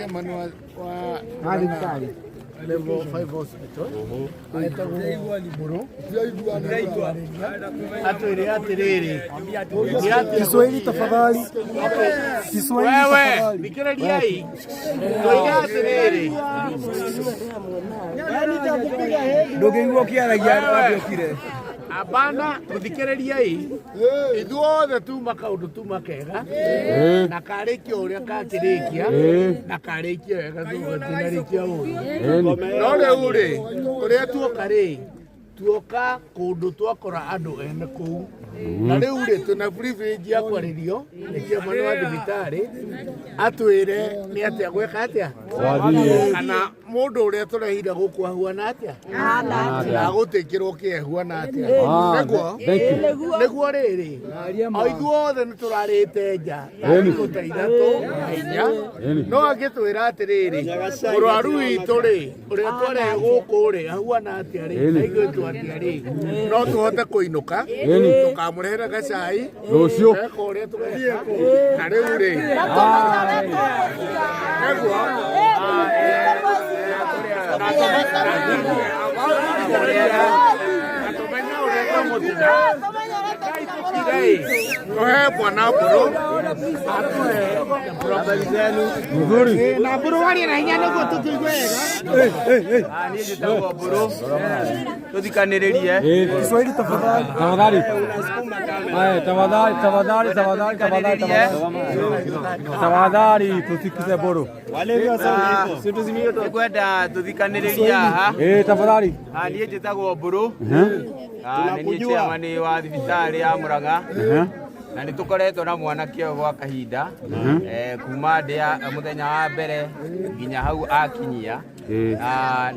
Chairman wa thibitarĩ level 5 hospital etagwo Mbũrũ. Atwĩre atĩrĩrĩ. Kiswahili tafadhali. Kiswahili Wewe tafadhali. thikĩrĩriai, tũiga atĩrĩrĩ. Ndũngĩigua ũkĩaragia wambe ũkire. Abana, tũthikĩrĩriai ithuothe, tuma kaũndũ, tuma kega na karĩkia ũrĩa kakĩrĩkia na karĩkia wega, tũgatinarĩkia ũru. No rĩu rĩ, ũrĩa tuoka rĩ, tuoka kũndũ twakora andũ ene kũu, na rĩu rĩ, twĩna privilege ya kwarĩrio nĩ chairman wa thibitarĩ, atwĩre nĩ atĩa gweka atĩa kana mũndũ ũrĩa tũrehire gũkũ ahuana atĩa na gũtĩkĩrwo kĩehuana atĩa. Nĩguo nĩguo rĩrĩ, o ithuothe nĩ tũrarĩte nja thikũ ta 3 na 4, no angĩtwĩra atĩrĩrĩ, mũrwaru witũ rĩ, ũrĩa twarehe gũkũ rĩ, ahuana atĩa rĩ, na ithuĩ atĩa rĩ, no tũhote kũinũka tũkamũrehera gacai rũciũ. Eka ũrĩa tũgeka na rĩu rĩ, nĩguo na tũmenye ũrĩa tũmũtiga. Tũhe bwana Mbũrũ atũhe. Mzuri. Na Mbũrũ, warie na hinya nĩguo tũkĩigue wega. Niĩ njĩtagwo Mbũrũ, tũthikanĩrĩrie. Kiswahili tafadhali. Tafadhali. Haya, tafadhali, tafadhali, tafadhali, tafadhali, tafadhali. Tafadhali tusikize Mbũrũ. Nĩngwenda tũthikanĩrĩrie haha. Tafadhali. Niĩ njĩtagwo Mbũrũ. Nĩ niĩ chairman wa thibitarĩ ya Murang'a na nĩ tũkoretwo na mwanake ũyũ gwa kahinda, kuma ndĩa mũthenya wa mbere nginya hau akinyia.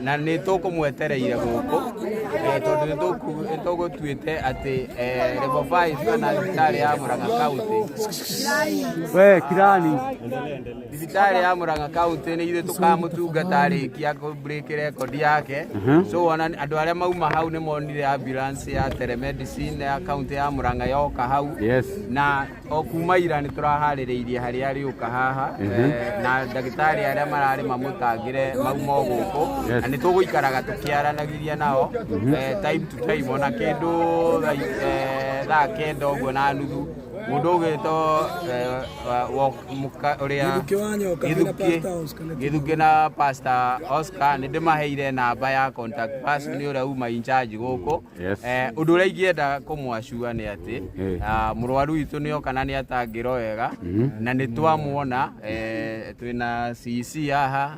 Na nĩ tũkũmwetereire gũkũ, tondũ nĩ tũgũtuĩte atĩ level 5 kana thibitarĩ ya Murang'a County. We kirani. Thibitarĩ ya Murang'a County nĩ ithuĩ tũkamũtungata arĩkia kũ break record yake. So ona andũ arĩa mauma hau nĩ monire ambulance ya telemedicine ya county ya Murang'a yoka hau. Na o kuma ira nĩ tũraharĩrĩirie harĩa arĩũka haha, na ndagĩtarĩ arĩa mararĩ mamũtangĩre mauma o gũkũ. Na nĩ tũgũikaraga tũkĩaranagĩria nao time to time, ona kĩndũ 9:30 ũguo na nuthu, mũndũ ũgĩtwo ũrĩa Gĩthukĩ, Gĩthukĩ na Pastor Oscar, nĩ ndĩmaheire namba ya contact person ũrĩa uma in charge gũkũ. Ũndũ ũrĩa ingĩenda kũmwacua nĩ atĩ mũrwaru witũ nĩ oka na nĩ atangĩrwo wega na nĩ twamuona. Twĩna CC haha,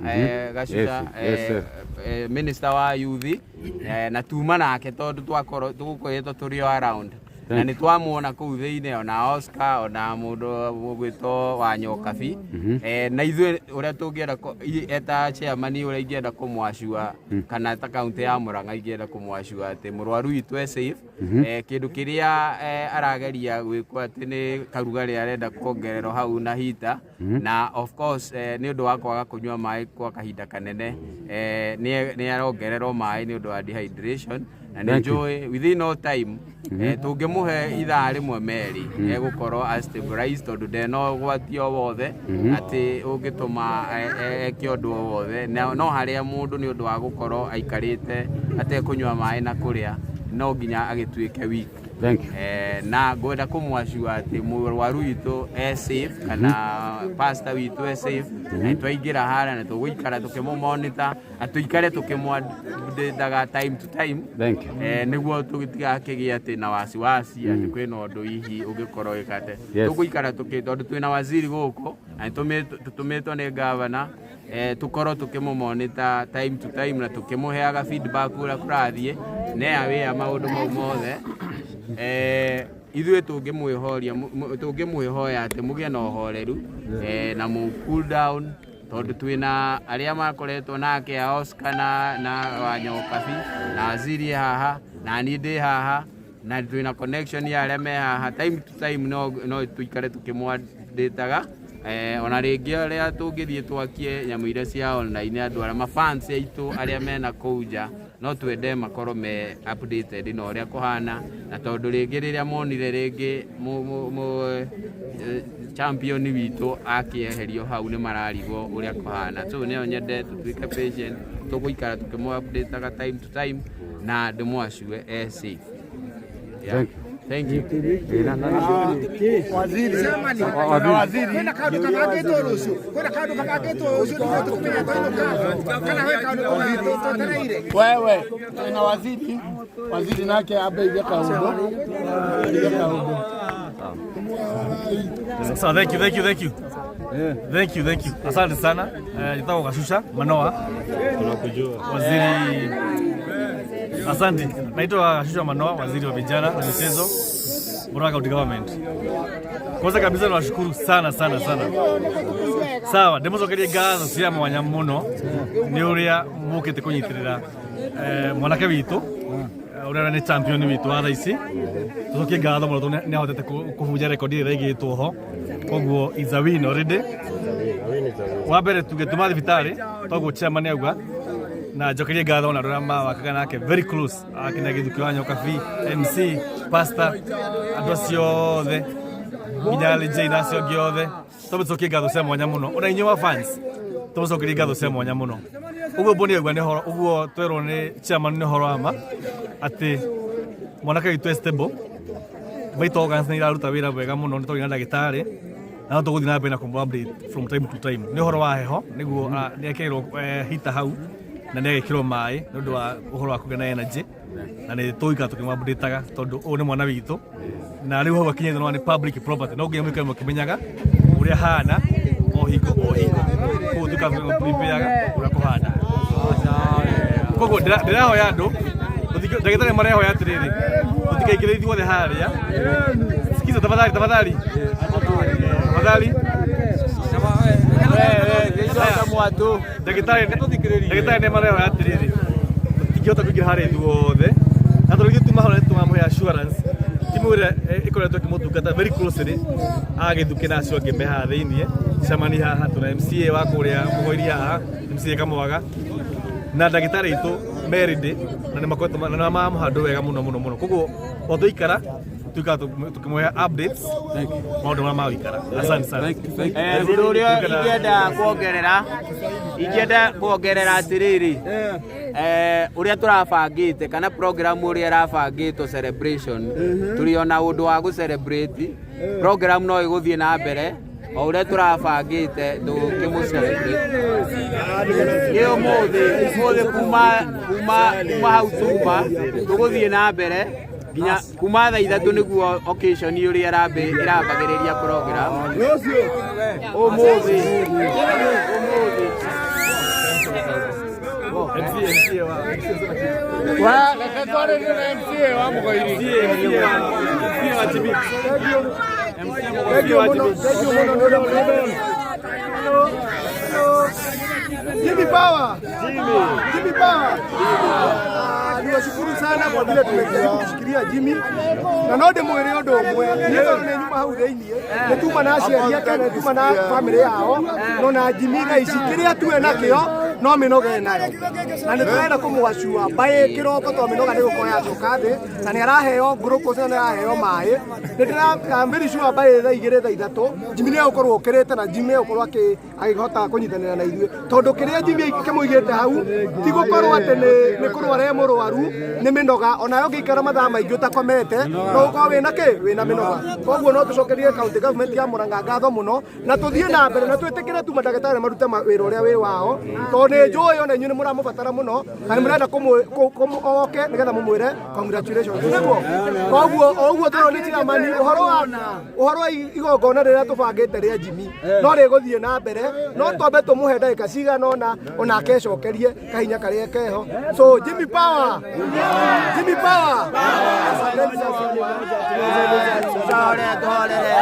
Gacuca, minister wa youth, na tuma nake tondũ twakorwo tũgũkoretwo tũrĩ o around na nĩ twamuona kũu thĩinĩ, ona Oscar, ona mũndũ ũgwĩtwo wa Nyokabi. Na ithuĩ ũrĩa tũngĩenda eta chairman, ũrĩa ingĩenda kũmwacua kana ta kaunti ya Murang'a ingĩenda kũmwacua atĩ mũrwaru witũ e safe. Kĩndũ kĩrĩa arageria gwĩkwo atĩ nĩ karugarĩ arenda kuongererwo hau na hita, na of course nĩ ũndũ wa kwaga kũnyua maĩ kwa kahinda kanene, nĩ arongererwo maĩ nĩ ũndũ wa dehydration, na nĩ Thank you. njũĩ within no time, tũngĩmũhe ithaa rĩmwe merĩ, egũkorwo a stabilize tondũ ndena ũgwati o wothe atĩ ũngĩtũma eke ũndũ o wothe. No harĩa mũndũ nĩ ũndũ wa gũkorwo aikarĩte atekũnyua maĩ na kũrĩa, no nginya agĩtuĩke weak. Thank you. Na ngwenda kũmwacua atĩ mũrwaru witũ e safe kana pastor witũ e safe, na twaingĩra harĩa na tũgũikara tũkĩmũ-monitor na tũikare tũkĩmwandĩtaga time to time. Thank you. Nĩguo tũtigakĩgĩe atĩ na wasiwasi atĩ kwĩna ũndũ hihi ũngĩkorwo wĩkate. Tũgũikara tũkĩ tondũ twĩna waziri gũkũ na tũtũmĩtwo nĩ gavana, tũkorwo tũkĩmũ-monitor time to time na tũkĩmũheaga feedback ũrĩa kũrathiĩ ne aware maũndũ mau mothe. Ithuĩ tũngĩmwĩhoria tũngĩmwĩhoya atĩ mũgĩe na ũhoreru, na mũ cool down tondũ twĩna arĩa makoretwo nake a Oscar na Wanyokabi na Waziri haha na niĩ ndĩ haha na twĩna connection ya arĩa me haha time to time, no tũikare tũkĩmwandĩtaga. Ona rĩngĩ ũrĩa tũngĩthiĩ twakie nyamũ iria cia online, andũ arĩa mafans aitũ arĩa mena kũu nja no twende makorwo me updated na ũrĩa kũhana, na tondũ rĩngĩ rĩrĩa monire rĩngĩ champion witũ akĩeherio hau nĩ mararigwo ũrĩa kũhana. So nĩyo nyende tũtuĩke patient, tũgũikara tũkĩmũ updateaga time to time na ndĩmwacue e safe. Yeah. Thank you. Waziri. Waziri. Kwĩna kaũndũ kabangĩtwo rũciũ, kwĩna kaũndũ kabangĩtwo rũciũ nĩguo tũkũmenya twainũka, kana he kaũndũ twetereire? Wewe na waziri, waziri nake ambe kaundu, aige kaundu. So thank you, thank you, thank you. Thank you, thank you. Asante sana. Nitaka Gashusha Manoa. Waziri. Asante. Naitwa Gashusha Manoa, waziri wa vijana na michezo, Murang'a County Government. Kwanza kabisa nawashukuru sana sana sana. Sawa, ndĩmũcokerie ngatho cia mwanya mũno nĩ ũrĩa mũkĩte kũnyitĩrĩra mwanake witũ ũrĩa nĩ champion witũ wa thaa ici. Tũcokie ngatho mũno tondũ nĩ ahotete kũbunja rekondi ĩrĩa ĩigĩtwo ho, koguo is a win already. Wa mbere tuge tuma thibitarĩ toguo chairman auga, na njokerie ngatho ona andũ arĩa mawakaga nake very close, akina Gĩthukĩ wa Nyokabi, MC, pastor, andũ acio othe nginya LJ na acio angĩ othe, tũmũcokie ngatho cia mwanya mũno. Ona inyuĩ wa fans tũmũcokerie ngatho cia mwanya mũno. Ũguo mboni auga nĩ ũhoro, ũguo twerwo nĩ chairman nĩ ũhoro wa ma atĩ mwanake witũ e stable, vital organs nĩ iraruta wĩra wega mũno, nĩ tũrĩ na ndagĩtarĩ na no tũgũthiĩ na mbere na kũmũ update from time to time. Nĩ ũhoro wa heho nĩguo nĩ ekĩrwo hita hau na nĩ agĩkĩrwo maĩ nĩ ũndũ wa ũhoro wa kũgĩa na energy, na nĩ tũgũikara tũkĩmũ updateaga tondũ ũyũ nĩ mwana witũ na rĩu hau akinyĩte no nĩ public property, no nginya mũikare mũkĩmenyaga ũrĩa hana o hingo o hingo, koguo tũkaprepareaga ũrĩa kũhana. Koguo ndĩrahoya andũ, ndagĩtarĩ marehoya atĩrĩrĩ, tũtikaingĩre ithuothe harĩa. Sikiza tafadhali, tafadhali, tafadhali. Ndagĩtarĩ nĩ marehoya atĩrĩrĩ, tũtingĩhota kũingĩra harĩa ithuothe, na tondũ ithuĩ tuma hau nĩ tũramũhe assurance timu ĩrĩa ĩkoretwo ĩkĩmũtungata very closely, agĩthuke na acio angĩ me haha thĩiniĩ, cemani haha tuna MCA wa kũrĩa Mũgoiri haha, MCA Kamwaga na ndagĩtarĩ aitũ Meridi, na nĩ makoretwo na nĩ maramũhandũ wega mũno mũno mũno. Koguo o twaikara tuikara tũkĩmũhe updates maũndũ marĩa magũikara. Asante sana. Ũndũ ũrĩa ingĩenda kuongerera atĩrĩrĩ, ũrĩa tũrabangĩte kana program ũrĩa ĩrabangĩtwo celebration, tũrĩ ona ũndũ wa gũ celebrate program no ĩgũthiĩ na mbere o ũrĩa tũrabangĩte tũkĩmũ celebrate nĩ ũmũthĩ kuma hau tuma tũgũthiĩ na mbere nginya kuma thaa 3 nĩguo occasion ũrĩa ĩrambagĩrĩria program ũmũthĩ. MCA wa Wa, reke twarĩrie na MCA wa Mũgoiri. MCA wa Chibi. Thank you mũno, thank you mũno nĩ ũndũ wa Jimmy Power. Jimmy Power. Ah, niwashukuru sana kwa vile tumejaribu kushikilia Jimmy na no ndĩmwĩre ũndũ ũmwe, niĩ tondũ nĩ nyuma hau thĩiniĩ, nĩ tuma na aciari ake, nĩ tuma na family yao, no na Jimmy thaa ici kĩrĩa tu enakĩo no mĩnoga enayo, na nĩ tũrenda kũmwacua mbaĩ kĩroko tondũ mĩnoga nĩ gũkorwo yacoka thĩ, na nĩ araheo glucose na nĩ araheo maĩ. Nĩ ndĩra I'm very sure mbaĩ thaa 2 thaa 3 Jimmy nĩ egũkorwo okĩrĩte na Jimmy egũkorwo akĩhota kũnyitanĩra na ithuĩ, tondũ kĩrĩa Jimmy kĩmũigĩte hau ti gũkorwo atĩ nĩ kũrwara e mũrwaru, nĩ mĩnoga. Onawe ũngĩikara mathaa maingĩ ũtakomete no ũkorwo wĩna kĩ wĩna mĩnoga. Koguo no tũcokerie county government ya Murang'a ngatho mũno na tũthiĩ na mbere na twĩtĩkĩre tu mandagĩtarĩ marute wĩra ũrĩa wĩ wao, tondũ nĩ njũĩ ona inyuĩ nĩ mũramũbatara mũno na nĩ mũrenda oke nĩgetha mũmwĩre congratulations nĩguo. Koguo o ũguo tũrwo nĩ chairman, ũhoro wa igongona rĩrĩa tũbangĩte rĩa Jimmy no rĩgũthiĩ na mbere, no twambe tũmũhe ndagĩka cigana ũna onake ecokerie kahinya karĩa keho. So Jimmy Power, Jimmy Power. Tuhorere, tuhorere.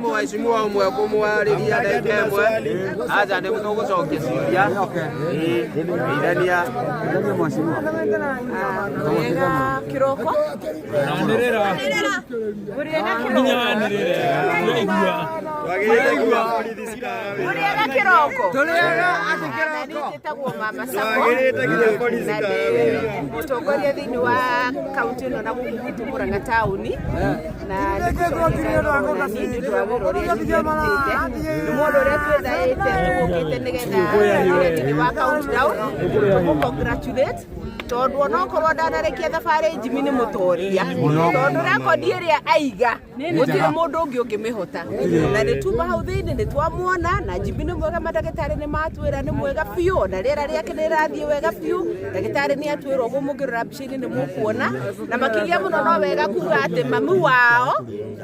Mheshimiwa ũmwe kũmwarĩria ndagĩka ĩmwe aca nĩ tũgũcokia ciũria geithania Wega kiroko. Anĩrĩra. Mũrĩega Nginya kiroko. anĩrĩre. Tũraigua. Mũrĩega kiroko. Tũrĩega atĩ Na niĩ njĩtagwo Mama Sako. Twagĩrĩte nginya borithi Na ndĩ mũtongoria thĩinĩ wa kaunti ĩno na gũkũ gwitũ Murang'a taũni. Na nĩ niĩ nĩ ũndũ wa wĩra ũrĩa Jimmy arutĩte. Nĩ mũndũ ũrĩa twĩthaĩte tũgũkĩte nĩgetha tũingĩre thĩinĩ wa countdown. Tũmũ congratulate tondũ onokorwo ndanarĩkia thabarĩ Jimmy nĩ mũtoria tondũ rekondi ĩrĩa aiga gũtirĩ mũndũ ũngĩ ũngĩmĩhota na nĩ tuma hau thĩinĩ nĩ twamuona na Jimmy nĩ mwega mandagĩtarĩ nĩ matwĩra nĩ mwega biũ na rĩera rĩake nĩ rĩrathiĩ wega biũ ndagĩtarĩ nĩ atwĩra ũguo mũngĩrora mbica-inĩ nĩ mũkuona na makĩria mũno no wega kuga atĩ mami wao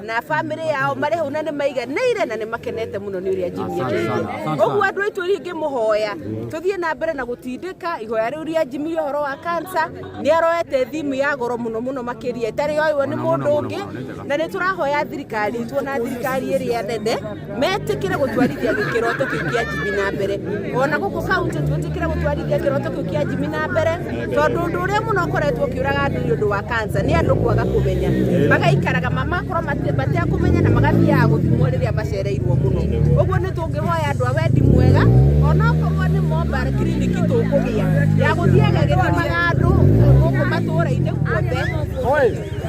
na bamĩrĩ yao marĩ hau na nĩ maiganĩire na nĩ makenete mũno nĩ ũrĩa Jimmy ekĩte ũguo andũ aitũ ingĩmũhoya tũthiĩ na mbere na gũtindĩka ihoya rĩu rĩa Jimmy rĩa ũhoro wa cancer nĩ aroete thimu ya goro mũno mũno makĩria ĩtarĩ yoywo nĩ mũndũ ũngĩ na nĩ tũrahoya thirikari itũ na thirikari ĩrĩa nene metĩkĩre gũtwarithia gĩkĩroto kĩu kĩa Jimmy na mbere ona gũkũ kaunti twĩtĩkĩre gũtwarithia kĩroto kĩu kĩa Jimmy na mbere tondũ ũndũ ũrĩa mũno ũkoretwo ũkĩũraga andũ nĩ ũndũ wa cancer nĩ andũ kwaga kũmenya magaikaraga mamakorwo matekũmenya na magathiaga gũthimwo rĩrĩa macereirwo mũno ũguo nĩ tũngĩhoya andũ a wendi mwega onokorwo nĩ mobile clinic tũkũgĩa ya gũthiaga gĩthimaga andũ gũkũ matũũra-inĩ guothe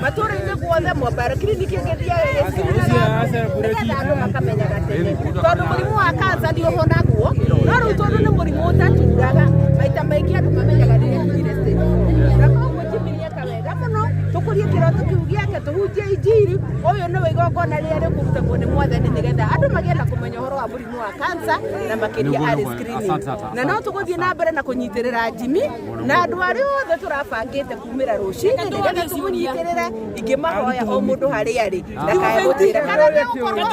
matũũra-inĩ guothe mobile clinic ĩngĩthiaga ĩgĩcirinaga nĩgetha andũ makamenyaga tene tondũ mũrimũ wa cancer nĩ ũhonagwo no rĩu tondũ nĩ mũrimũ ũtaturaga maita maingĩ andũ mamenyaga rĩrĩa kinyire stage na koguo Jimmy nĩeka wega mũno tũkũrie kĩroto kĩu gĩake tũhunjie injiri ũyũ nĩwe igongona rĩrĩa rĩkũrutagwo nĩ mwathani nĩgetha andũ magĩe na kũmenya ũhoro wa mũrimũ wa cancer na makĩria arĩ screening na no tũgũthiĩ na mbere na kũnyitĩrĩra Jimmy na andũ arĩa othe tũrabangĩte kumĩra rũcinĩ nĩgetha tũmũnyitĩrĩre ingĩmahoya o mũndũ harĩa arĩ ndakae gũtĩra kana nĩgũkorwo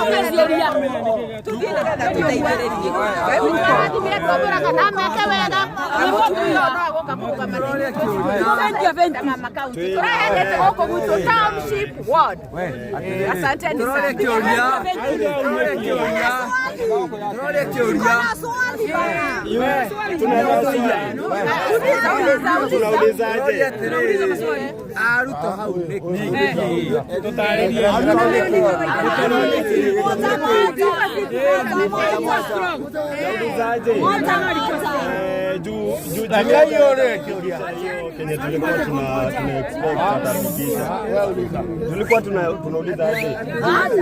tũthiĩ nĩgetha tũteithĩrĩrie Ngai witũ arathime andũ a Murang'a na meke wega na mũtumia ũyũ no agũka kũrũgama na ithuĩ ta mama kaunti tũrehendete gũkũ gwitũ township ward. Asanteni sana. Tunaulizaje? Aruto hau nĩkĩ? Kenye tulikuwa tuna expect atafikisha. Tulikuwa tunauliza aje.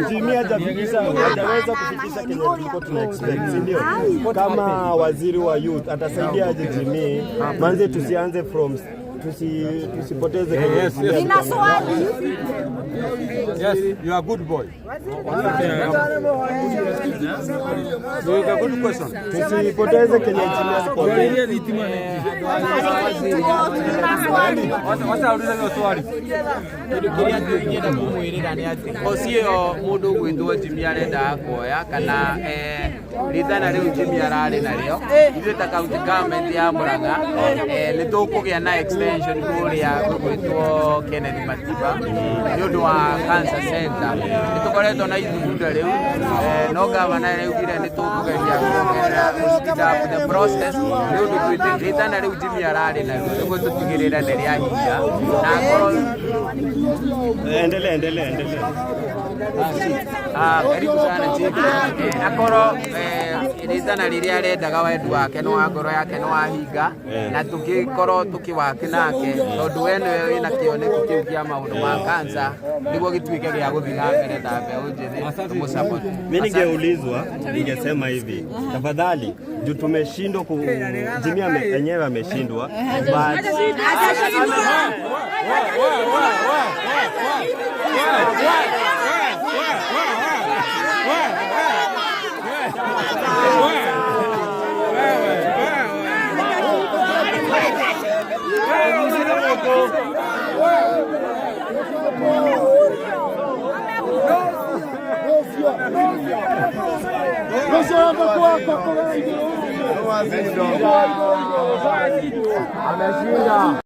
Jimmy hajafikisha, hajaweza kufikisha kenye tulikuwa tuna expect, si ndio? Kama waziri wa youth atasaidia aje Jimmy? Manze tusianze from tusipoteze kenye Jimmy Nina swali. Yes, you are a good boy. So it's a good question. Tusipoteze kenye Jimmy alikuwa. Wacha aulize hiyo swali. Kĩndũ kĩrĩa ingĩenda kũmwĩrĩra nĩ atĩ kosi ĩyo mũndũ ũgwĩtwo Jimmy arendaga kuoya kana rĩtana rĩu Jimmy ararĩ narĩo ithuĩ ta county government ya Murang'a nĩ tũkũgĩa na extension kũrĩa gũgwĩtwo Kenneth Matiba nĩ ũndũ wa cancer center nĩ tũkoretwo na ithugunda rĩu no gavana nĩaugire nĩ tũkũgeria kuongerera speed up the process nĩ ũndũ rĩtana rĩu Jimmy ararĩ narĩo nĩguo tũtigĩrĩre nĩ rĩahinga na akorwo Endelea, endelea, endelea. Karibu sana Jimmy. Akorwo rĩtana rĩrĩa arendaga wendi wake nĩ wa ngoro yake nĩ wahinga na tũgĩkorwo tũkĩwake nake tondũ we nĩwe wĩna kĩoneki kĩu kĩa maũndũ ma cancer nĩguo gĩtuĩke gĩa gũthiĩ na mbere ta mbeũ njĩthĩ tũmũ-support. Mimi ningeulizwa ningesema hivi, tafadhali juu tumeshindwa ku Jimmy enyewe ameshindwa but Ameshinda.